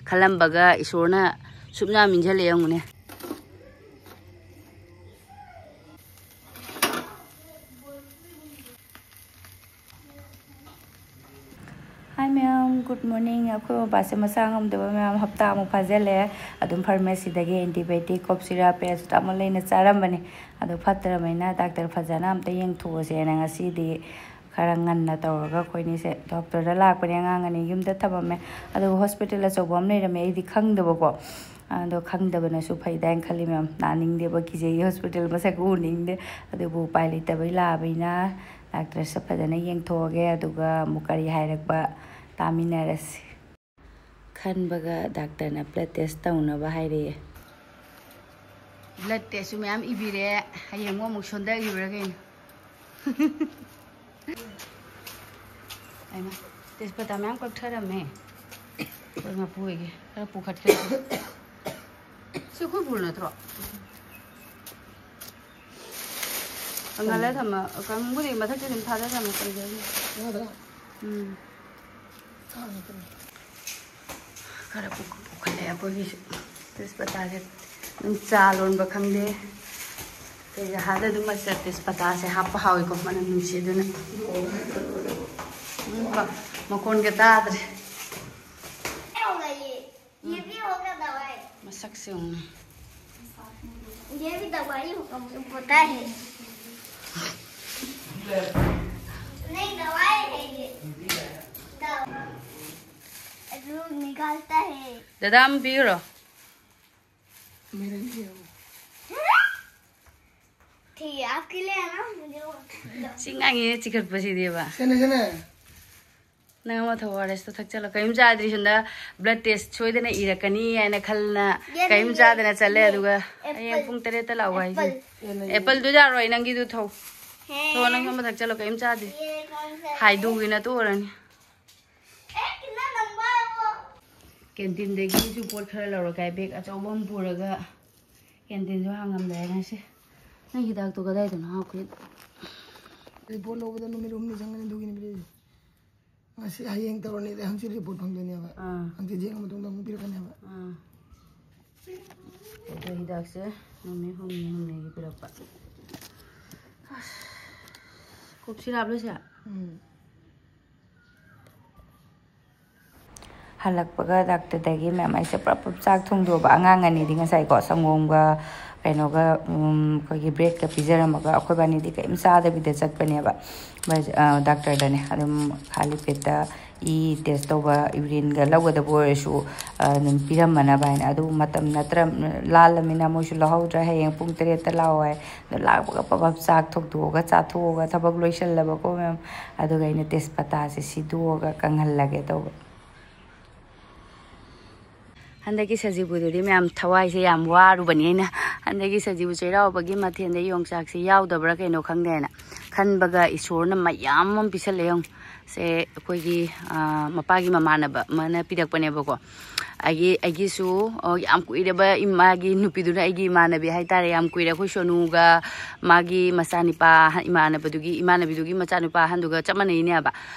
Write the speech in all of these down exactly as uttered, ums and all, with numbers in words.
ꯈꯜꯂꯝꯕꯒ ꯏꯁꯣꯔꯅ ꯁꯨꯞꯅ ꯃꯤꯟꯖꯜꯂꯦ ꯌꯦꯡꯉꯨꯅꯦ꯫ Hi ꯃꯌꯥꯝ, good morning꯫ ꯑꯩꯈꯣꯏ ꯕꯕꯥꯁꯦ ꯃꯁꯥ ꯉꯝꯗꯕ ꯃꯌꯥꯝ ꯍꯞꯇꯥꯃꯨꯛ ꯐꯥꯖꯤꯜꯂꯛꯑꯦ꯫ ꯑꯗꯨꯝ ꯐꯥꯔꯃꯥꯁꯤꯗꯒꯤ ꯑꯦꯟꯇꯤꯕꯥꯌꯣꯇꯤꯛ ꯀꯣꯞ ꯁꯤꯔꯞ ꯄꯦꯔꯥꯁꯤꯇꯥꯃꯣꯜ ꯂꯩꯅ ꯆꯥꯔꯝꯕꯅꯦ꯫ ꯑꯗꯨ ꯐꯠꯇ꯭ꯔꯕꯅꯤꯅ ꯗꯥꯛꯇꯔ ꯐꯖꯅ ꯑꯝꯇ ꯌꯦꯡꯊꯣꯛꯑꯁꯦꯅ ꯉꯁꯤꯗꯤ ꯈꯔ ꯉꯟꯅ ꯇꯧꯔꯒ ꯑꯩꯈꯣꯏꯅꯤꯁꯦ ꯗꯣꯛꯇꯔꯗ ꯂꯥꯛꯄꯅꯦ꯫ ꯑꯉꯥꯡ ꯑꯅꯤ ꯌꯨꯝꯗ ꯊꯝꯃꯝꯃꯦ꯫ ꯑꯗꯨꯒ ꯍꯣꯁꯄꯤꯇꯥꯜ ꯑꯆꯧꯕ ꯑꯃ ꯂꯩꯔꯝꯃꯦ, ꯑꯩꯗꯤ ꯈꯪꯗꯕꯀꯣ꯫ ꯑꯗꯣ ꯈꯪꯗꯕꯅꯁꯨ ꯐꯩꯗꯥꯏꯅ ꯈꯜꯂꯤ ꯃꯌꯥꯝ꯫ ꯂꯥꯛꯅꯤꯡꯗꯦꯕ, ꯀꯤꯖꯩ ꯍꯣꯁꯄꯤꯇꯥꯜ ꯃꯁꯛ ꯎꯅꯤꯡꯗꯦ꯫ ꯑꯗꯨꯕꯨ ꯎꯄꯥꯏ ꯂꯩꯇꯕꯩ ꯂꯥꯛꯑꯕꯅꯤꯅ ꯗꯥꯛꯇꯔꯁꯦ ꯐꯖꯅ ꯌꯦꯡꯊꯣꯛꯑꯒꯦ, ꯑꯗꯨꯒ ꯑꯃꯨꯛ ꯀꯔꯤ ꯍꯥꯏꯔꯛꯄ ꯇꯥꯃꯤꯟꯅꯔꯁꯤ꯫ ꯈꯟꯕꯒ ꯗꯥꯛꯇꯔꯅ ꯕ꯭ꯂꯗ ꯇꯦꯁ ꯇꯧꯅꯕ ꯍꯥꯏꯔꯛꯑꯦ꯫ ꯕ꯭ꯂꯗ ꯇꯦꯁꯁꯨ ꯃꯌꯥꯝ ꯏꯕꯤꯔꯦ꯫ ꯍꯌꯦꯡ ꯑꯃꯨꯛ ꯁꯣꯟꯊꯈꯤꯕ꯭ꯔꯥ ꯀꯩꯅꯣ? ꯍꯩꯃꯥ, ꯇꯦꯖꯄꯇꯥ ꯃꯌꯥꯝ ꯀꯛꯊꯔꯝꯃꯦ꯫ ꯑꯩꯈꯣꯏ ꯃꯄꯨ ꯍꯣꯏꯒꯤ ꯈꯔ ꯄꯨꯈꯠꯈ꯭ꯔꯦ꯫ ꯁꯤ ꯑꯩꯈꯣꯏ ꯄꯨꯔ ꯅꯠꯇ꯭ꯔꯣ? ꯀꯪꯍꯜꯂ ꯊꯝꯃ, ꯀꯪꯕꯨꯗꯤ ꯃꯊꯛꯇ ꯑꯗꯨꯝ ꯊꯥꯗ ꯊꯝꯃ ꯀꯪꯖꯅꯤ꯫ ꯎꯝ꯫ ꯈꯔ ꯄꯨꯈꯠꯂꯦ ꯑꯩꯈꯣꯏꯒꯤꯁꯨ꯫ ꯇꯦꯖꯄꯇꯥꯁꯦ ꯑꯗꯨꯝ ꯆꯥ ꯂꯣꯟꯕ ꯈꯪꯗꯦ, ꯀꯩꯀꯥ ꯍꯥꯞꯇ ꯑꯗꯨꯝ ꯃꯆꯜ꯫ ꯇꯦꯖꯄꯇꯥꯁꯦ ꯍꯥꯞꯄ ꯍꯥꯎꯏꯀꯣ, ꯃꯅꯝ ꯅꯨꯡꯁꯤ ꯑꯗꯨꯅ꯫ ꯎꯝ, ꯃꯈꯣꯟꯒ ꯇꯥꯗ꯭ꯔꯦ꯫ ये भी होगा दवाई। ꯃꯁꯛꯁꯦ ꯌꯦꯡꯉꯨꯅꯦ꯫ ये भी दवाई होता है। नहीं, दवाई है ये। दवा-, लोग निकालता है। ꯗꯗꯥ ꯑꯃ ꯄꯤꯈ꯭ꯔꯣ꯫ मेरे लिए है वो। ठीक है, आपके लिए है ना, मुझे वो। ꯁꯤ ꯉꯥꯡꯉꯤꯅꯦ ꯆꯤꯛꯈꯠꯄꯁꯤꯗꯤꯕ꯫ ꯁꯦꯅꯦ, ꯁꯦꯅꯦ꯫ ꯅꯪ ꯑꯃ ꯊꯛꯑꯣ, ꯑꯥꯔ ꯑꯦꯁꯇꯣ ꯊꯛꯆꯜꯂꯣ꯫ ꯀꯔꯤꯝ ꯆꯥꯗ꯭ꯔꯤ ꯁꯣꯝꯗ꯫ ꯕ꯭ꯂꯗ ꯇꯦꯁ ꯁꯣꯏꯗꯅ ꯏꯔꯛꯀꯅꯤ ꯍꯥꯏꯅ ꯈꯜꯂꯅ ꯀꯔꯤꯝ ꯆꯥꯗꯅ ꯆꯠꯂꯦ, ꯑꯗꯨꯒ ꯍꯌꯦꯡ ꯄꯨꯡ ꯇꯔꯦꯠꯇ ꯂꯥꯛꯑꯣ ꯍꯥꯏꯁꯦ꯫ ꯑꯦꯄꯜꯗꯨ ꯌꯥꯔꯣꯏ, ꯅꯪꯒꯤꯗꯨ ꯊꯧ꯫ ꯊꯧ, ꯅꯪ ꯑꯃ ꯊꯛꯆꯜꯂꯣ, ꯀꯔꯤꯝ ꯆꯥꯗ꯭ꯔꯤ꯫ ꯍꯥꯏꯗꯨꯒꯤꯅ ꯇꯣꯛꯑꯔꯅꯤ꯫ ꯀꯦꯟꯇꯤꯟꯗꯒꯤꯁꯨ ꯄꯣꯠ ꯈꯔ ꯂꯧꯔꯒ ꯕꯦꯒ ꯑꯆꯧꯕ ꯑꯃ ꯄꯨꯔꯒ ꯀꯦꯟꯇꯤꯟꯁꯨ ꯍꯥꯡꯉꯝꯗ꯭ꯔꯦ ꯉꯁꯤ꯫ ꯅꯪ ꯍꯤꯗꯥꯛꯇꯣ ꯀꯗꯥꯏꯗꯅꯣ ꯍꯥꯞꯈ꯭ꯔꯤꯗꯣ? ꯑꯩ ꯄꯣꯠ ꯂꯧꯕꯗ ꯅꯨꯃꯤꯠ ꯑꯍꯨꯝꯅꯤ ꯆꯪꯒꯅꯤ, ꯑꯗꯨꯒꯤꯅꯤ ꯄꯤꯔꯛꯏꯁꯦ꯫ ꯉꯁꯤ ꯍꯌꯦꯡ ꯇꯧꯔꯅꯤ, ꯑꯗꯩ ꯍꯪꯆꯤꯠ ꯔꯤꯄꯣꯔꯠ ꯐꯪꯗꯣꯏꯅꯦꯕ꯫ ꯑꯥ ꯍꯪꯆꯤꯠ ꯌꯦꯡꯉ ꯃꯇꯨꯡꯗ ꯑꯃꯨꯛ ꯄꯤꯔꯛꯀꯅꯦꯕ꯫ ꯑꯥ ꯑꯗꯣ ꯍꯤꯗꯥꯛꯁꯦ ꯅꯨꯃꯤꯠ ꯍꯨꯝꯅꯤ ꯍꯨꯝꯅꯤꯒꯤ ꯄꯤꯔꯛꯄ꯫ ꯑꯁ, ꯀꯣꯛ ꯁꯤꯔꯥꯞꯂꯣꯁꯦ꯫ ꯎꯝ ꯍꯜꯂꯛꯄꯒ ꯗꯥꯛꯇꯔꯗꯒꯤ ꯃꯦꯝ ꯑꯩꯁꯦ ꯄꯨꯔꯞ ꯄꯨꯔꯞ ꯆꯥꯛ ꯊꯣꯡꯗꯣꯛꯑꯕ꯫ ꯑꯉꯥꯡ ꯑꯅꯤꯗꯤ ꯉꯁꯥꯏꯀꯣ ꯁꯪꯒꯣꯝꯒ ꯀꯩꯅꯣꯒ ꯑꯩꯈꯣꯏꯒꯤ ꯕ꯭ꯔꯦꯗꯀ ꯄꯤꯖꯔꯝꯃꯒ ꯑꯩꯈꯣꯏꯕꯥꯅꯤꯗꯤ ꯀꯔꯤꯝ ꯆꯥꯗꯕꯤꯗ ꯆꯠꯄꯅꯦꯕ꯫ ꯗꯥꯛꯇꯔꯗꯅꯦ ꯑꯗꯨꯝ ꯈꯥꯂꯤ ꯄꯦꯠꯇ ꯏ ꯇꯦꯁ ꯇꯧꯕ ꯌꯨꯔꯤꯟꯒ ꯂꯧꯒꯗꯕ ꯑꯣꯏꯔꯁꯨ ꯑꯗꯨꯝ ꯄꯤꯔꯝꯃꯅꯕ ꯍꯥꯏꯅ꯫ ꯑꯗꯨ ꯃꯇꯝ ꯅꯠꯇ꯭ꯔ ꯂꯥꯜꯂꯃꯤꯅ ꯃꯣꯏꯁꯨ ꯂꯧꯍꯧꯗ꯭ꯔꯦ꯫ ꯍꯌꯦꯡ ꯄꯨꯡ ꯇꯔꯦꯠꯇ ꯂꯥꯛꯑꯣ ꯍꯥꯏ꯫ ꯑꯗꯣ ꯂꯥꯛꯄꯒ ꯄꯕꯞ ꯆꯥꯛ ꯊꯣꯡꯗꯣꯛꯑꯒ ꯆꯥꯊꯣꯛꯑꯒ ꯊꯕꯛ ꯂꯣꯏꯁꯜꯂꯕꯀꯣ ꯃꯦꯝ꯫ ꯑꯗꯨꯒ ꯑꯩꯅ ꯇꯦꯖꯄꯇꯥꯁꯦ ꯁꯤꯗꯣꯛꯑꯒ ꯀꯪꯍꯜꯂꯒꯦ ꯇꯧꯕ꯫ ꯍꯟꯗꯛꯀꯤ ꯁꯖꯤꯕꯨꯗꯨꯗꯤ ꯃꯌꯥꯝ ꯊꯋꯥꯏꯁꯦ ꯌꯥꯝ ꯋꯥꯔꯨꯕꯅꯤ ꯑꯩꯅ꯫ ꯍꯟꯗꯛꯀꯤ ꯁꯖꯤꯕꯨ ꯆꯩꯔꯥꯎꯕꯒꯤ ꯃꯊꯦꯜꯗ ꯌꯣꯡꯆꯥꯛꯁꯦ ꯌꯥꯎꯗꯕ꯭ꯔꯥ ꯀꯩꯅꯣ ꯈꯪꯗꯦ ꯍꯥꯏꯅ ꯈꯟꯕꯒ ꯏꯁꯣꯔꯅ ꯃꯌꯥꯝ ꯑꯃ ꯄꯤꯁꯜꯂꯦ ꯌꯦꯡꯉꯨ꯫ ꯁꯦ ꯑꯩꯈꯣꯏꯒꯤ ꯃꯄꯥꯒꯤ ꯃꯃꯥꯟꯅꯕ ꯑꯃꯅ ꯄꯤꯔꯛꯄꯅꯦꯕꯀꯣ꯫ ꯑꯩꯒꯤ ꯑꯩꯒꯤꯁꯨ ꯌꯥꯝ ꯀꯨꯏꯔꯕ ꯏꯃꯥꯒꯤ ꯅꯨꯄꯤꯗꯨꯅ ꯑꯩꯒꯤ ꯏꯃꯥꯟꯅꯕꯤ ꯍꯥꯏꯇꯥꯔꯦ꯫ ꯌꯥꯝ ꯀꯨꯏꯔꯦ ꯑꯩꯈꯣꯏ ꯁꯣꯅꯨꯒ ꯃꯥꯒꯤ ꯃꯆꯥꯅꯤꯄꯥ ꯏꯃꯥꯟꯅꯕꯗꯨꯒꯤ ꯏꯃꯥꯟꯅꯕꯤꯗꯨꯒꯤ ꯃꯆꯥꯅꯨꯄꯥ ꯑꯍꯟꯗꯨꯒ ꯆꯞ ꯃꯥꯟꯅꯩꯅꯦꯕ꯫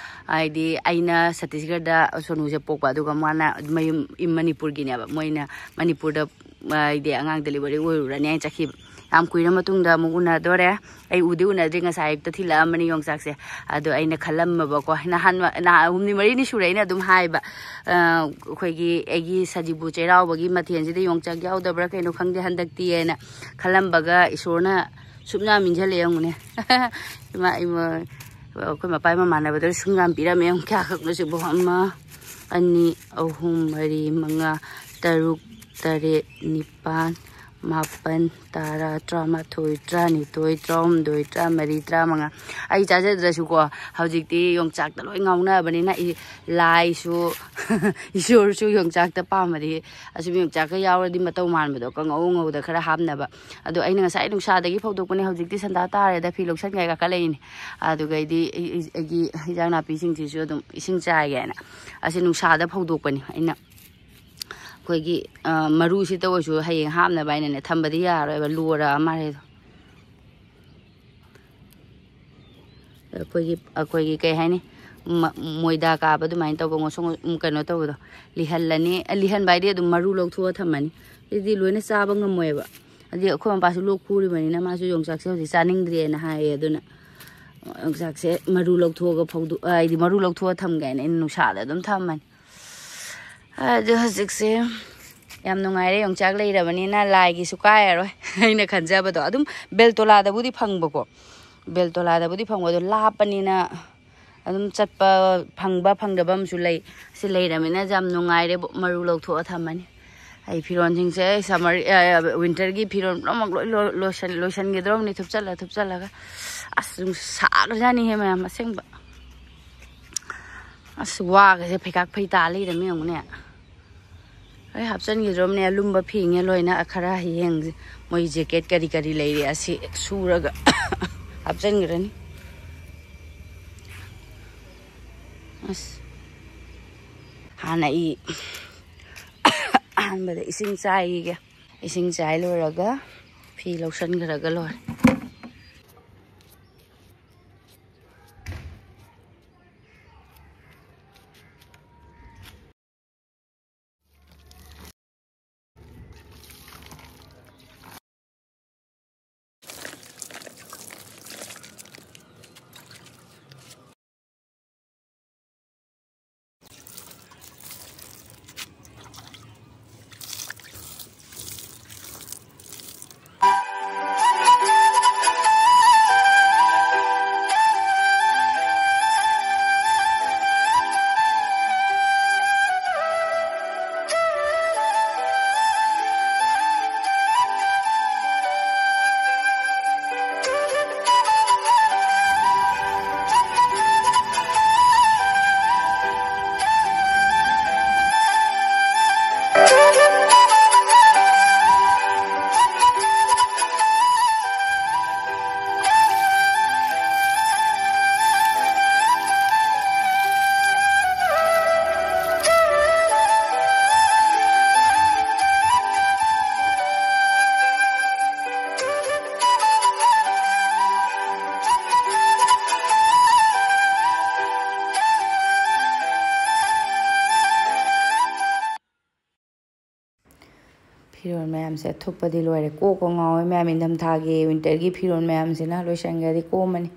ꯍꯥꯏꯗꯤ ꯑꯩꯅ ꯁꯠꯇꯤꯁꯒꯔꯗ ꯁꯣꯅꯨꯁꯦ ꯄꯣꯛꯄ, ꯑꯗꯨꯒ ꯃꯥꯅ ꯃꯌꯨꯝ ꯃꯅꯤꯄꯨꯔꯒꯤꯅꯦꯕ꯫ ꯃꯣꯏꯅ ꯃꯅꯤꯄꯨꯔꯗ ꯍꯥꯏꯗꯤ ꯑꯉꯥꯡ ꯗꯦꯂꯤꯚꯔꯤ ꯑꯣꯏꯔꯨꯔꯅꯤ ꯍꯥꯏꯅ ꯆꯠꯈꯤꯕ꯫ ꯌꯥꯝ ꯀꯨꯏꯔ ꯃꯇꯨꯡꯗ ꯑꯃꯨꯛ ꯎꯅꯗꯣꯔꯦ꯫ ꯑꯩ ꯎꯗꯤ ꯎꯅꯗ꯭ꯔꯤ, ꯉꯁꯥꯏ ꯑꯌꯨꯛꯇ ꯊꯤꯜꯂꯛꯑꯝꯕꯅꯤ ꯌꯣꯡꯆꯥꯛꯁꯦ꯫ ꯑꯗꯣ ꯑꯩꯅ ꯈꯜꯂꯝꯃꯕꯀꯣ, ꯅꯍꯥꯟ ꯅꯍꯥꯟ ꯍꯨꯝꯅꯤ ꯃꯔꯤꯅꯤ ꯁꯨꯔꯦ ꯑꯩꯅ ꯑꯗꯨꯝ ꯍꯥꯏꯕ, ꯑꯩꯈꯣꯏꯒꯤ ꯑꯩꯒꯤ ꯁꯖꯤꯕꯨ ꯆꯩꯔꯥꯎꯕꯒꯤ ꯃꯊꯦꯜꯁꯤꯗ ꯌꯣꯡꯆꯥꯛ ꯌꯥꯎꯗꯕ꯭ꯔꯥ ꯀꯩꯅꯣ ꯈꯪꯗꯦ ꯍꯟꯗꯛꯇꯤ ꯍꯥꯏꯅ ꯈꯜꯂꯝꯕꯒ ꯏꯁꯣꯔꯅ ꯁꯨꯞ ꯌꯥꯝ ꯏꯟꯁꯤꯜꯂꯦ ꯌꯦꯡꯉꯨꯅꯦ꯫ ꯏꯃꯥ ꯏꯃꯥ ꯑꯩꯈꯣꯏ ꯃꯄꯥꯒꯤ ꯃꯃꯥꯟꯅꯕꯗ ꯁꯨꯝ ꯌꯥꯝ ꯄꯤꯔꯝꯃꯦ꯫ ꯌꯦꯡꯉꯨ ꯀꯌꯥꯈꯛꯅꯣ ꯁꯤꯕꯨ꯫ ꯑꯃ, ꯑꯅꯤ, ꯑꯍꯨꯝ, ꯃꯔꯤ, ꯃꯉꯥ, ꯇꯔꯨꯛ, ꯇꯔꯦꯠ, ꯅꯤꯄꯥꯜ, ꯃꯥꯄꯜ, ꯇꯔꯥ, ꯇꯔꯥꯃꯥꯊꯣꯏ, ꯇꯔꯥꯅꯤꯊꯣꯏ, ꯇꯔꯥꯍꯨꯝꯗꯣꯏ, ꯇꯔꯥꯃꯔꯤ, ꯇꯔꯥꯃꯉꯥ꯫ ꯑꯩ ꯆꯥꯖꯗ꯭ꯔꯁꯨꯀꯣ, ꯍꯧꯖꯤꯛꯇꯤ ꯌꯣꯡꯆꯥꯛꯇ ꯂꯣꯏ ꯉꯥꯎꯅꯕꯅꯤꯅ ꯂꯥꯏꯁꯨ ꯏꯁꯣꯔꯁꯨ ꯌꯣꯡꯆꯥꯛꯇ ꯄꯥꯝꯃꯗꯤ ꯑꯁꯨꯝ ꯌꯣꯡꯆꯥꯛꯀ ꯌꯥꯎꯔꯗꯤ ꯃꯇꯧ ꯃꯥꯟꯕꯗꯣ ꯀꯥꯡꯉꯧ ꯉꯧꯗ ꯈꯔ ꯍꯥꯞꯅꯕ꯫ ꯑꯗꯣ ꯑꯩꯅ ꯉꯁꯥꯏ ꯅꯨꯡꯁꯥꯗꯒꯤ ꯐꯧꯗꯣꯛꯄꯅꯦ, ꯍꯧꯖꯤꯛꯇꯤ ꯁꯟꯗꯥ ꯇꯥꯔꯦꯗ, ꯐꯤ ꯂꯧꯁꯟꯉꯥꯏ ꯀꯥꯈꯠꯂꯛꯏꯅꯦ꯫ ꯑꯗꯨꯒꯩꯗꯤ ꯑꯩ- ꯑꯩ- ꯑꯩꯒꯤ ꯍꯤꯟꯖꯥꯡ ꯅꯥꯄꯤꯁꯤꯡꯁꯤꯁꯨ ꯑꯗꯨꯝ ꯏꯁꯤꯡ ꯆꯥꯏꯒꯦꯅ ꯑꯁꯤ ꯅꯨꯡꯁꯥꯗ ꯐꯧꯗꯣꯛꯄꯅꯤ꯫ ꯑꯩꯅ ꯑꯩꯈꯣꯏꯒꯤ ꯃꯔꯨꯁꯤꯇ ꯑꯣꯏꯔꯁꯨ ꯍꯌꯦꯡ ꯍꯥꯞꯅꯕ ꯍꯥꯏꯅꯅꯦ ꯊꯝꯕꯗꯤ ꯌꯥꯔꯣꯏꯕ, ꯂꯣꯔꯛꯑ ꯃꯥꯜꯂꯦ ꯑꯗꯣ꯫ ꯑꯩꯈꯣꯏꯒꯤ ꯑꯩꯈꯣꯏꯒꯤ ꯀꯩ ꯍꯥꯏꯅꯤ, ꯃ- ꯃꯣꯏꯗꯥ ꯀꯥꯕ ꯑꯗꯨꯃꯥꯏꯅ ꯇꯧꯕ ꯉꯣꯁꯣꯡ ꯉꯣ- ꯀꯩꯅꯣ ꯇꯧꯕꯗꯣ ꯂꯤꯍꯜꯂꯅꯤ꯫ ꯑ, ꯂꯤꯍꯟꯕ ꯍꯥꯏꯗꯤ ꯑꯗꯨꯝ ꯃꯔꯨ ꯂꯧꯊꯣꯛꯑ ꯊꯝꯃꯅꯤ꯫ ꯑꯗꯨꯗꯤ ꯂꯣꯏꯅ ꯆꯥꯕ ꯉꯝꯃꯣꯏꯕ꯫ ꯑꯗꯨꯗꯤ ꯑꯩꯈꯣꯏ ꯃꯄꯥꯁꯨ ꯂꯣꯛ ꯈꯨꯔꯤꯕꯅꯤꯅ ꯃꯥꯁꯨ ꯌꯣꯡꯆꯥꯛꯁꯦ ꯍꯧꯖꯤꯛ ꯆꯥꯅꯤꯡꯗ꯭ꯔꯦꯅ ꯍꯥꯏꯌꯦ꯫ ꯑꯗꯨꯅ ꯌꯣꯡꯆꯥꯛꯁꯦ ꯃꯔꯨ ꯂꯧꯊꯣꯛꯑꯒ ꯐꯧꯗꯣꯛ ꯍꯥꯏꯗꯤ ꯃꯔꯨ ꯂꯧꯊꯣꯛꯑ ꯊꯝꯒꯦ ꯍꯥꯏꯅ ꯑꯩꯅ ꯅꯨꯡꯁꯥꯗ ꯑꯗꯨꯝ ꯊꯝꯃꯅꯤ꯫ ꯑꯗꯨ ꯍꯧꯖꯤꯛꯁꯦ ꯌꯥꯝ ꯅꯨꯡꯉꯥꯏꯔꯦ, ꯌꯣꯡꯆꯥꯛ ꯂꯩꯔꯕꯅꯤꯅ ꯂꯥꯏꯒꯤꯁꯨ ꯀꯥꯏꯔꯔꯣꯏ꯫ ꯑꯩꯅ ꯈꯟꯖꯕꯗꯣ ꯑꯗꯨꯝ ꯕꯦꯜꯇꯣꯂꯥꯗꯕꯨꯗꯤ ꯐꯪꯕꯀꯣ, ꯕꯦꯜꯇꯣꯂꯥꯗꯕꯨꯗꯤ ꯐꯪꯕ, ꯑꯗꯣ ꯂꯥꯞꯄꯅꯤꯅ ꯑꯗꯨꯝ ꯆꯠꯄ ꯐꯪꯕ ꯐꯪꯗꯕ ꯑꯃꯁꯨ ꯂꯩ꯫ ꯁꯤ ꯂꯩꯔꯕꯅꯤꯅ ꯌꯥꯝ ꯅꯨꯡꯉꯥꯏꯔꯦ꯫ ꯃꯔꯨ ꯂꯧꯊꯣꯛꯑ ꯊꯝꯃꯅꯤ꯫ ꯑꯩ ꯐꯤꯔꯣꯟꯁꯤꯡꯁꯦ ꯁꯝꯃꯔ ꯋꯤꯟꯇꯔꯒꯤ ꯐꯤꯔꯣꯟ ꯄꯨꯝꯅꯃꯛ ꯂꯣꯏ ꯂꯣ- ꯂꯣꯏꯁꯟ- ꯂꯣꯏꯁꯟꯒꯗ꯭ꯔꯣꯕꯅꯤ ꯊꯨꯞꯆꯜꯂ ꯊꯨꯞꯆꯜꯂꯒ꯫ ꯑꯁ, ꯑꯗꯨꯝ ꯁꯥꯈ꯭ꯔꯖꯥꯠꯅꯤꯍꯦ ꯃꯌꯥꯝ, ꯑꯁꯦꯡꯕ꯫ ꯑꯁ, ꯋꯥꯒꯁꯦ ꯐꯩꯀꯥꯛ ꯐꯩ ꯇꯥ ꯂꯩꯔꯝꯃꯤ ꯌꯦꯡꯉꯨꯅꯦ꯫ ꯑꯩ ꯍꯥꯞꯆꯤꯟꯈꯤꯗ꯭ꯔꯣꯕꯅꯦ ꯑꯂꯨꯝꯕ ꯐꯤꯉꯦ ꯂꯣꯏꯅ꯫ ꯈꯔ ꯍꯌꯦꯡ ꯃꯣꯏ ꯖꯦꯀꯦꯠ ꯀꯔꯤ ꯀꯔꯤ ꯂꯩꯔꯤ ꯑꯁꯤ ꯁꯨꯔꯒ ꯍꯥꯞꯆꯤꯟꯈ꯭ꯔꯅꯤ꯫ ꯑꯁ, ꯍꯥꯟꯅ ꯑꯩ ꯑꯍꯥꯟꯕꯗ ꯏꯁꯤꯡ ꯆꯥꯏꯒꯦ꯫ ꯏꯁꯤꯡ ꯆꯥꯏ ꯂꯣꯏꯔꯒ ꯐꯤ ꯂꯧꯁꯟꯈ꯭ꯔꯒ ꯂꯣꯏꯔꯦ꯫ ꯐꯤꯔꯣꯜ ꯃꯌꯥꯝꯁꯦ ꯊꯨꯞꯄꯗꯤ ꯂꯣꯏꯔꯦ꯫ ꯀꯣꯛꯀ ꯉꯥꯎꯋꯦ ꯃꯌꯥꯝ꯫ ꯏꯪꯊꯝꯊꯥꯒꯤ, winterꯒꯤ ꯐꯤꯔꯣꯜ ꯃꯌꯥꯝꯁꯤꯅ ꯂꯣꯏꯁꯟꯈ꯭ꯔꯗꯤ ꯀꯣꯝꯃꯅꯤ꯫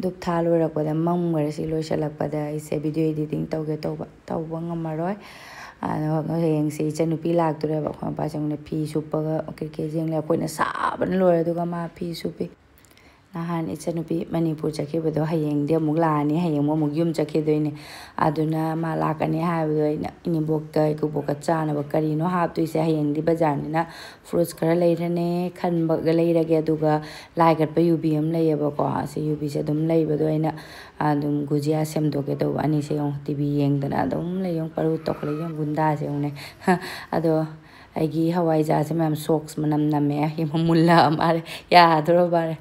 ꯙꯨꯞ ꯊꯥ ꯂꯣꯏꯔꯛꯄꯗ ꯃꯝꯈ꯭ꯔꯦ꯫ ꯁꯤ ꯂꯣꯏꯁꯤꯜꯂꯛꯄꯗ ꯑꯩꯁꯦ video editing ꯇꯧꯒꯦ ꯇꯧꯕ, ꯇꯧꯕ ꯉꯝꯃꯔꯣꯏ꯫ ꯑꯗꯣ ꯍꯌꯦꯡꯁꯦ ꯏꯆꯟꯅꯨꯄꯤ ꯂꯥꯛꯇꯣꯔꯦꯕ꯫ ꯑꯩꯈꯣꯏ ꯃꯄꯥꯁꯤꯡꯅ ꯐꯤ ꯁꯨꯞꯄꯒ ꯀꯩꯀꯩ ꯌꯦꯡꯂꯦ꯫ ꯑꯩꯈꯣꯏꯅ ꯁꯥꯕꯅ ꯂꯣꯏꯔꯦ꯫ ꯑꯗꯨꯒ ꯃꯥ ꯐꯤ ꯁꯨꯞꯄꯤ꯫ ꯅꯍꯥꯟ ꯏꯆꯟꯅꯨꯄꯤ ꯃꯅꯤꯄꯨꯔ ꯆꯠꯈꯤꯕꯗꯣ ꯍꯌꯦꯡꯗꯤ ꯑꯃꯨꯛ ꯂꯥꯛꯑꯅꯤ꯫ ꯍꯌꯦꯡ ꯑꯃꯨꯛ ꯌꯨꯝ ꯆꯠꯈꯤꯗꯣꯏꯅꯦ꯫ ꯑꯗꯨꯅ ꯃꯥ ꯂꯥꯛꯀꯅꯤ ꯍꯥꯏꯕꯗꯣ ꯑꯩꯅ ꯏꯅꯦꯝꯕꯣꯛꯇ, ꯏꯀꯨꯕꯣꯛꯀ ꯆꯥꯅꯕ ꯀꯔꯤꯅꯣ ꯍꯥꯞꯇꯣꯏꯁꯦ? ꯍꯌꯦꯡꯗꯤ ꯕꯖꯥꯔꯅꯤꯅ fruits ꯈꯔ ꯂꯩꯔꯅꯤ, ꯈꯟꯕꯒ ꯂꯩꯔꯒꯦ꯫ ꯑꯗꯨꯒ ꯂꯥꯏ ꯀꯠꯄ ꯌꯨꯕꯤ ꯑꯃ ꯂꯩꯌꯦꯕꯀꯣ, ꯑꯁꯤ ꯌꯨꯕꯤꯁꯦ ꯑꯗꯨꯝ ꯂꯩꯕꯗꯣ ꯑꯩꯅ ꯑꯗꯨꯝ ꯒꯨꯖꯤꯌꯥ ꯁꯦꯝꯗꯣꯛꯀꯦ ꯇꯧꯕ꯫ ꯑꯅꯤꯁꯦ ꯌꯦꯡꯉꯣ, TV ꯌꯦꯡꯗꯅ ꯑꯗꯨꯝ ꯂꯩ꯫ ꯌꯦꯡꯉꯣ, ꯄꯔꯨ ꯇꯧꯈꯠꯂꯛꯏ꯫ ꯌꯦꯡꯉꯣ, ꯒꯨꯟꯗꯥꯁꯦ ꯌꯦꯡꯉꯨꯅꯦ꯫ ꯑꯗꯣ ꯑꯩꯒꯤ ꯍꯋꯥꯏꯖꯥꯔꯁꯦ ꯃꯌꯥꯝ socks ꯃꯅꯝ ꯅꯝꯃꯦ꯫ ꯌꯦꯡꯉꯣ, ꯃꯨꯜꯂꯛꯑ ꯃꯥꯜꯂꯦ꯫ ꯌꯥꯗ꯭ꯔꯣ ꯃꯥꯜꯂꯦ꯫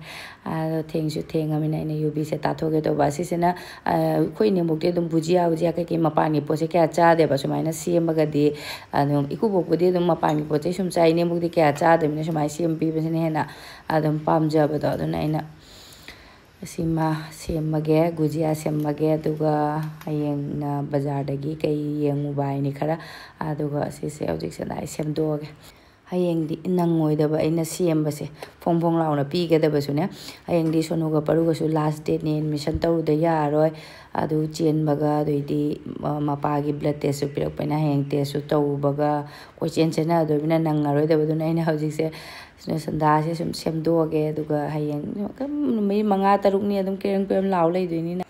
ꯑꯗꯣ ꯊꯦꯡꯁꯨ ꯊꯦꯡꯉꯃꯤꯅ ꯑꯩꯅ ꯌꯨꯕꯤꯁꯦ ꯇꯥꯊꯣꯛꯀꯦ ꯇꯧꯕ꯫ ꯑꯁꯤꯁꯤꯅ, ꯑ, ꯑꯩꯈꯣꯏ ꯏꯅꯦꯝꯕꯣꯛꯇꯤ ꯑꯗꯨꯝ ꯕꯨꯖꯤꯌꯥ, ꯕꯨꯖꯤꯌꯥ ꯀꯩꯀꯩ ꯃꯄꯥꯟꯒꯤ ꯄꯣꯠꯁꯦ ꯀꯌꯥ ꯆꯥꯗꯦꯕ꯫ ꯁꯨꯃꯥꯏꯅ ꯁꯦꯝꯃꯒꯗꯤ ꯑꯗꯨꯝ, ꯏꯀꯨꯕꯣꯛꯄꯨꯗꯤ ꯑꯗꯨꯝ ꯃꯄꯥꯟꯒꯤ ꯄꯣꯠ ꯆꯩ ꯁꯨꯝ ꯆꯥꯏ꯫ ꯏꯅꯦꯝꯕꯣꯛꯇꯤ ꯀꯌꯥ ꯆꯥꯗꯕꯅꯤꯅ ꯁꯨꯃꯥꯏꯅ ꯁꯦꯝ ꯄꯤꯕꯁꯤꯅ ꯍꯦꯟꯅ ꯑꯗꯨꯝ ꯄꯥꯝꯖꯕꯗꯣ꯫ ꯑꯗꯨꯅ ꯑꯩꯅ ꯑꯁꯤꯃ ꯁꯦꯝꯃꯒꯦ, ꯒꯨꯖꯤꯌꯥ ꯁꯦꯝꯃꯒꯦ, ꯑꯗꯨꯒ ꯍꯌꯦꯡꯅ ꯕꯖꯥꯔꯗꯒꯤ ꯀꯩ ꯌꯦꯡꯉꯨꯕ ꯍꯥꯏꯅꯤ ꯈꯔ, ꯑꯗꯨꯒ ꯑꯁꯤꯁꯦ ꯍꯧꯖꯤꯛꯁꯦ ꯑꯩ ꯁꯦꯝꯗꯣꯛꯑꯒꯦ꯫ ꯍꯌꯦꯡꯗꯤ ꯅꯪꯉꯣꯏꯗꯕ ꯑꯩꯅ ꯁꯦꯝꯕꯁꯦ, ꯐꯣꯡ ꯐꯣꯡ ꯂꯥꯎꯅ ꯄꯤꯒꯗꯕꯁꯨꯅꯦ꯫ ꯍꯌꯦꯡꯗꯤ ꯁꯣꯅꯨꯒ ꯄꯔꯨꯒꯁꯨ last dateꯅꯦ, admission ꯇꯧꯔꯨꯗ ꯌꯥꯔꯣꯏ꯫ ꯑꯗꯨ ꯆꯦꯟꯕꯒ, ꯑꯗꯩꯗꯤ ꯃ-, ꯃꯄꯥꯒꯤ blood testꯁꯨ ꯄꯤꯔꯛꯄꯅꯤꯅ ꯍꯌꯦꯡ testꯁꯨ ꯇꯧꯕꯒ ꯀꯣꯏꯆꯦꯟ ꯆꯦꯟꯅꯗꯣꯏꯕꯅ ꯅꯪꯉꯔꯣꯏꯗꯕꯗꯨꯅ ꯑꯩꯅ ꯍꯧꯖꯤꯛꯁꯦ ꯁꯟꯗꯥꯁꯦ ꯁꯨꯝ ꯁꯦꯝꯗꯣꯛꯑꯒꯦ꯫ ꯑꯗꯨꯒ ꯍꯌꯦꯡ ꯑꯗꯨꯝ ꯅꯨꯃꯤꯠ ꯃꯉꯥ ꯇꯔꯨꯛꯅꯤ ꯑꯗꯨꯝ ꯀꯦꯔꯝ ꯀꯦꯔꯝ ꯂꯥꯎ ꯂꯩꯗꯣꯏꯅꯤꯅ꯫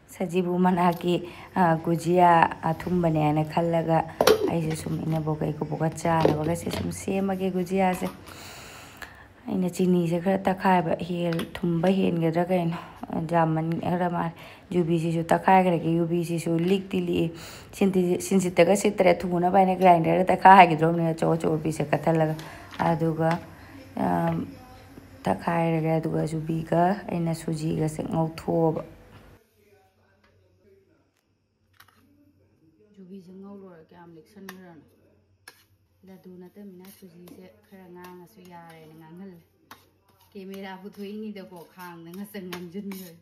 ꯁꯖꯤꯕꯨ ꯃꯅꯥꯛꯀꯤ, ꯑ, ꯒꯨꯖꯤꯌꯥ ꯑꯊꯨꯝꯕꯅꯦ ꯍꯥꯏꯅ ꯈꯜꯂꯒ ꯑꯩꯁꯦ ꯁꯨꯝ ꯏꯅꯦꯝꯕꯣꯛꯀ ꯏꯀꯨꯕꯣꯛꯀ ꯆꯥꯅꯕꯒꯁꯦ ꯁꯨꯝ ꯁꯦꯝꯃꯒꯦ ꯒꯨꯖꯤꯌꯥꯁꯦ꯫ ꯑꯩꯅ ꯆꯤꯅꯤꯁꯦ ꯈꯔ ꯇꯛꯈꯥꯏꯕ ꯍꯦꯜ-, ꯊꯨꯝꯕ ꯍꯦꯟꯒꯗ꯭ꯔꯥ ꯀꯩꯅꯣ, ꯌꯥꯝꯃꯟꯈ꯭ꯔ ꯃꯥꯜꯂꯦ꯫ ꯌꯨꯕꯤꯁꯤꯁꯨ ꯇꯛꯈꯥꯏꯈ꯭ꯔꯒꯦ꯫ ꯌꯨꯕꯤꯁꯤꯁꯨ ꯂꯤꯛꯇꯤ ꯂꯤꯛꯏ꯫ ꯁꯤꯟꯇꯤ-, ꯁꯤꯟꯁꯤꯠꯇꯒ ꯁꯤꯠꯇ꯭ꯔꯦ꯫ ꯊꯨꯅꯕ ꯍꯥꯏꯅ grinderꯗ ꯇꯛꯈꯥꯏ ꯍꯥꯏꯒꯗ꯭ꯔꯣꯕꯅꯦ, ꯑꯆꯧ ꯑꯆꯧꯕ pieceꯁꯦ ꯀꯠꯊꯠꯂꯒ꯫ ꯑꯗꯨꯒ, ꯑꯝ, ꯇꯛꯈꯥꯏꯔꯒꯦ꯫ ꯑꯗꯨꯒ ꯌꯨꯕꯤꯒ ꯑꯩꯅ ꯁꯨꯖꯤꯒꯁꯦ ꯉꯧꯊꯣꯛꯑꯕ꯫ ꯌꯨꯕꯤꯁꯦ ꯉꯧ ꯂꯣꯏꯔ ꯀꯌꯥꯝ ꯂꯤꯛꯁꯟꯈ꯭ꯔꯅꯣ? ꯂꯗꯨ ꯅꯠꯇꯕꯅꯤꯅ ꯁꯨꯖꯤꯁꯦ ꯈꯔ ꯉꯥꯡꯉꯁꯨ ꯌꯥꯔꯦꯅ ꯉꯥꯡꯍꯜꯂꯦ꯫ Camera ꯄꯨꯊꯣꯛꯏꯉꯩꯗꯀꯣ ꯈꯥꯡꯗ ꯉꯁꯪ ꯉꯥꯡꯁꯤꯟꯈ꯭ꯔꯦ꯫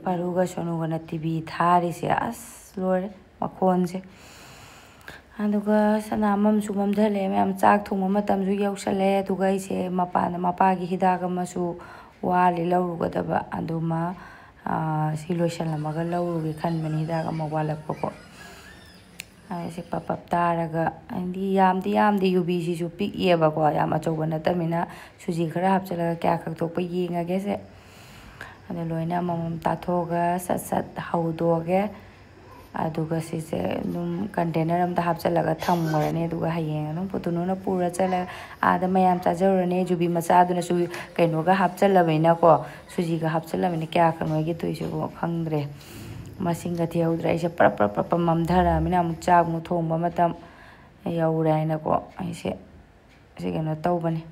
ꯄꯥꯔꯨꯒ ꯁꯣꯅꯨꯒꯅ ꯇꯤ ꯚꯤ ꯊꯥꯔꯤꯁꯦ, ꯑꯁ, ꯂꯣꯏꯔꯦ ꯃꯈꯣꯟꯁꯦ꯫ ꯑꯗꯨꯒ ꯁꯅꯥ ꯑꯃꯁꯨ ꯃꯝꯊꯜꯂꯛꯑꯦ ꯃꯌꯥꯝ, ꯆꯥꯛ ꯊꯣꯡꯕ ꯃꯇꯝꯁꯨ ꯌꯧꯁꯜꯂꯛꯑꯦ꯫ ꯑꯗꯨꯒ ꯑꯩꯁꯦ ꯃꯄꯥꯟꯗ ꯃꯄꯥꯒꯤ ꯍꯤꯗꯥꯛ ꯑꯃꯁꯨ ꯋꯥꯠꯂꯤ ꯂꯧꯔꯨꯒꯗꯕ, ꯑꯗꯨꯃ, ꯑꯥ, ꯁꯤ ꯂꯣꯏꯁꯜꯂꯝꯃꯒ ꯂꯧꯔꯨꯒꯦ ꯈꯟꯕꯅꯤ, ꯍꯤꯗꯥꯛ ꯑꯃ ꯋꯥꯠꯂꯛꯄꯀꯣ꯫ ꯑꯩꯁꯦ ꯄꯞ ꯄꯞ ꯇꯥꯔꯒ, ꯍꯥꯏꯗꯤ ꯌꯥꯝꯗꯤ ꯌꯥꯝꯗꯦ, ꯌꯨꯕꯤꯁꯤꯁꯨ ꯄꯤꯛꯏꯑꯕꯀꯣ, ꯌꯥꯝ ꯑꯆꯧꯕ ꯅꯠꯇꯕꯅꯤꯅ꯫ ꯁꯨꯖꯤ ꯈꯔ ꯍꯥꯞꯆꯤꯜꯂꯒ ꯀꯌꯥ ꯈꯛ ꯊꯣꯛꯄ ꯌꯦꯡꯉꯒꯦꯁꯦ꯫ ꯑꯗꯣ ꯂꯣꯏꯅ ꯑꯃꯃꯝ ꯇꯥꯊꯣꯛꯑꯒ ꯁꯠ ꯁꯠ ꯍꯧꯗꯣꯛꯑꯒꯦ꯫ ꯑꯗꯨꯒ ꯁꯤꯁꯦ ꯑꯗꯨꯝ ꯀꯟꯇꯦꯅꯔ ꯑꯝꯗ ꯍꯥꯞꯆꯤꯜꯂꯒ ꯊꯝꯈ꯭ꯔꯅꯤ꯫ ꯑꯗꯨꯒ ꯍꯌꯦꯡ ꯑꯗꯨꯝ ꯄꯨꯇꯨꯅꯨꯅ ꯄꯨꯔ ꯆꯠꯂꯒ ꯑꯥꯗ ꯃꯌꯥꯝ ꯆꯥꯖꯔꯨꯔꯅꯤ꯫ ꯌꯨꯕꯤ ꯃꯆꯥꯗꯨꯅꯁꯨ ꯀꯩꯅꯣꯒ ꯍꯥꯞꯆꯤꯜꯂꯕꯅꯤꯅꯀꯣ, ꯁꯨꯖꯤꯒ ꯍꯥꯞꯆꯤꯜꯂꯕꯅꯤ꯫ ꯀꯌꯥ ꯈꯛꯅꯣ ꯑꯩꯒꯤ ꯊꯣꯛꯏꯁꯤꯕꯣ ꯈꯪꯗ꯭ꯔꯦ꯫ ꯃꯁꯤꯡꯒ ꯊꯤꯍꯧꯗ꯭ꯔꯦ꯫ ꯑꯩꯁꯦ ꯄ꯭ꯔꯞ ꯄ꯭ꯔꯞ ꯄ꯭ꯔꯞ ꯄ꯭ꯔꯞ ꯃꯝꯊꯔꯛꯑꯃꯤꯅ ꯑꯃꯨꯛ ꯆꯥꯛ ꯑꯃꯨꯛ ꯊꯣꯡꯕ ꯃꯇꯝ ꯌꯧꯔꯦ ꯍꯥꯏꯅꯀꯣ, ꯑꯩꯁꯦ ꯁꯤ ꯀꯩꯅꯣ ꯇꯧꯕꯅꯤ꯫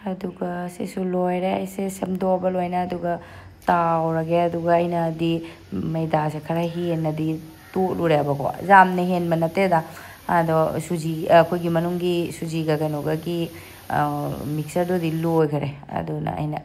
ꯑꯗꯨꯒ ꯁꯤꯁꯨ ꯂꯣꯏꯔꯦ꯫ ꯑꯩꯁꯦ ꯁꯦꯝꯗꯣꯛꯑꯕ ꯂꯣꯏꯅ꯫ ꯑꯗꯨꯒ ꯇꯥꯎꯔꯒꯦ꯫ ꯑꯗꯨꯒ ꯑꯩꯅꯗꯤ ꯃꯩꯗꯥꯁꯦ ꯈꯔ ꯍꯦꯟꯅꯗꯤ ꯇꯣꯠꯂꯨꯔꯦꯕꯀꯣ, ꯌꯥꯝꯅ ꯍꯦꯟꯕ ꯅꯠꯇꯦꯗ꯫ ꯑꯗꯣ ꯁꯨꯖꯤ, ꯑꯩꯈꯣꯏꯒꯤ ꯃꯅꯨꯡꯒꯤ ꯁꯨꯖꯤꯒ ꯀꯩꯅꯣꯒꯒꯤ, ꯑ, ꯃꯤꯛꯆꯔꯗꯨꯗꯤ ꯂꯣꯏꯈꯔꯦ꯫ ꯑꯗꯨꯅ ꯑꯩꯅ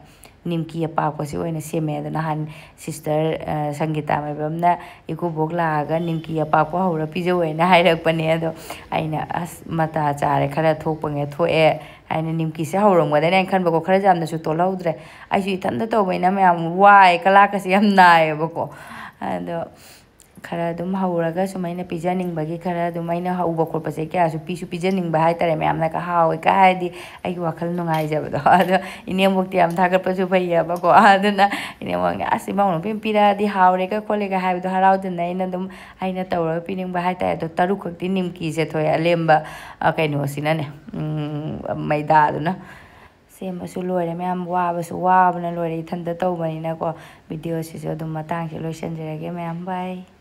ꯅꯤꯝꯀꯤ ꯑꯄꯥꯛꯄꯁꯤ ꯑꯣꯏꯅ ꯁꯦꯝꯃꯦ꯫ ꯑꯗꯣ ꯅꯍꯥꯟ ꯁꯤꯁꯇꯔ, ꯑ, ꯁꯪꯒꯤꯇꯥ ꯃꯥꯏꯕꯝꯅ ꯏꯀꯨꯕꯣꯛ ꯂꯥꯛꯑꯒ ꯅꯤꯝꯀꯤ ꯑꯄꯥꯛꯄ ꯍꯧꯔ ꯄꯤꯖꯧ ꯍꯥꯏꯅ ꯍꯥꯏꯔꯛꯄꯅꯦ꯫ ꯑꯗꯣ ꯑꯩꯅ, "ꯑꯁ, ꯃꯇꯥ ꯆꯥꯔꯦ, ꯈꯔ ꯊꯣꯛꯄꯉꯩ ꯊꯣꯛꯑꯦ" ꯍꯥꯏꯅ ꯅꯤꯝꯀꯤꯁꯦ ꯍꯧꯔꯝꯒꯗ꯭ꯔꯥ ꯍꯥꯏꯅ ꯈꯟꯕꯀꯣ, ꯈꯔꯁꯨ ꯌꯥꯝꯅꯁꯨ ꯇꯣꯜꯍꯧꯗ꯭ꯔꯦ꯫ ꯑꯩꯁꯨ ꯏꯊꯟꯇ ꯇꯧꯕꯅꯤꯅ ꯃꯌꯥꯝ ꯋꯥꯏ, ꯀꯂꯥꯀꯁꯦ ꯌꯥꯝ ꯅꯥꯏꯌꯦꯕꯀꯣ꯫ ꯑꯗꯣ ꯈꯔ ꯑꯗꯨꯝ ꯍꯧꯔꯒ ꯁꯨꯃꯥꯏꯅ ꯄꯤꯖꯅꯤꯡꯕꯒꯤ, ꯈꯔ ꯑꯗꯨꯝ ꯑꯩꯅ ꯍꯧꯕ ꯈꯣꯠꯄꯁꯦ ꯀꯌꯥꯁꯨ ꯄꯤꯁꯨ ꯄꯤꯖꯅꯤꯡꯕ ꯍꯥꯏꯇꯥꯔꯦ꯫ ꯃꯌꯥꯝꯅꯒ "ꯍꯥꯎꯋꯦ" ꯀ ꯍꯥꯏꯔꯗꯤ ꯑꯩꯒꯤ ꯋꯥꯈꯜ ꯅꯨꯡꯉꯥꯏꯖꯕꯗꯣ꯫ ꯑꯗꯣ ꯏꯅꯦꯝꯕꯣꯛꯇꯤ ꯌꯥꯝ ꯊꯥꯒꯠꯄꯁꯨ ꯐꯩꯌꯦꯕꯀꯣ꯫ ꯑꯗꯨꯅ ꯏꯅꯦꯝꯕꯣꯛꯅ, "ꯑꯁ, ꯏꯃꯧ ꯅꯨꯄꯤ ꯑꯃ ꯄꯤꯔꯛꯑꯗꯤ ꯍꯥꯎꯔꯦꯒ ꯈꯣꯠꯂꯦꯒ" ꯍꯥꯏꯕꯗꯣ ꯍꯔꯥꯎꯗꯅ ꯑꯩꯅ ꯑꯗꯨꯝ, ꯑꯩꯅ ꯇꯧꯔꯒ ꯄꯤꯅꯤꯡꯕ ꯍꯥꯏꯇꯥꯔꯦ꯫ ꯑꯗꯣ ꯇꯔꯨꯛ ꯈꯛꯇꯤ ꯅꯤꯝꯀꯤꯁꯦ ꯊꯣꯛꯑꯦ꯫ ꯑꯂꯦꯝꯕ, ꯑ, ꯀꯩꯅꯣꯁꯤꯅꯅꯦ, ꯎꯝ, ꯃꯩꯗꯥꯗꯨꯅ꯫ ꯁꯦꯝꯕꯁꯨ ꯂꯣꯏꯔꯦ ꯃꯌꯥꯝ, ꯋꯥꯕꯁꯨ ꯋꯥꯕꯅ ꯂꯣꯏꯔꯦ ꯏꯊꯟꯇ ꯇꯧꯕꯅꯤꯅꯀꯣ꯫ ꯚꯤꯗꯤꯑꯣꯁꯤꯁꯨ ꯑꯗꯨꯝ ꯃꯇꯥꯡꯁꯤ ꯂꯣꯏꯁꯤꯟꯖꯔꯒꯦ ꯃꯌꯥꯝ, bye꯫